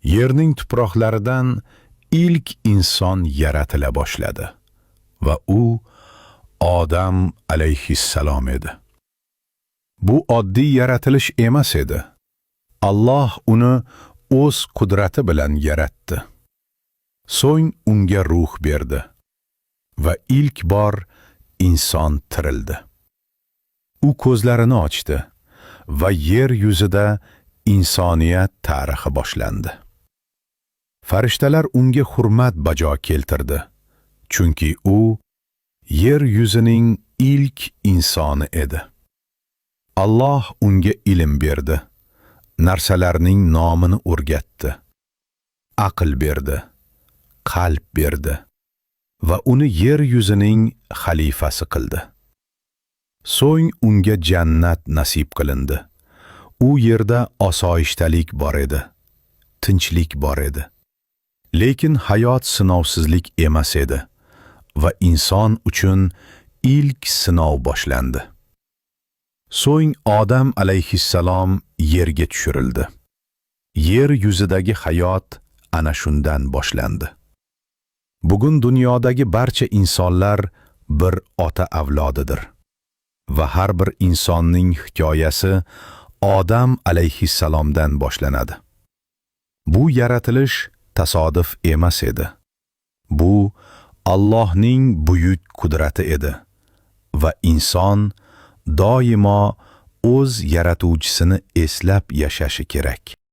Yerning tuproqlaridan ilk inson yaratila boshladi va u Odam alayhissalom edi. Bu oddiy yaratilish emas edi. Alloh uni o'z qudrati bilan yaratdi. So'ng unga ruh berdi va ilk bor inson tirildi. U ko'zlarini ochdi va yer yuzida insoniyat tarixi boshlandi. Farishtalar unga hurmat bajo keltirdi, chunki u yer yuzining ilk insoni edi. Alloh unga ilm berdi, narsalarning nomini o'rgatdi, aql berdi, qalb berdi va uni yer yuzining xalifasi qildi. So'ng unga jannat nasib qilindi. U yerda osoyishtalik bor edi, tinchlik bor edi. Lekin hayot sinovsizlik emas edi va inson uchun ilk sinov boshlandi. So'ng Odam alayhissalom yerga tushirildi. Yer yuzidagi hayot ana shundan boshlandi. Bugun dunyodagi barcha insonlar bir ota avlodidir va har bir insonning hikoyasi Odam alayhissalomdan boshlanadi. Bu yaratilish tasodif emas edi. Bu Allohning buyuk qudrati edi va inson doimo o'z yaratuvchisini eslab yashashi kerak.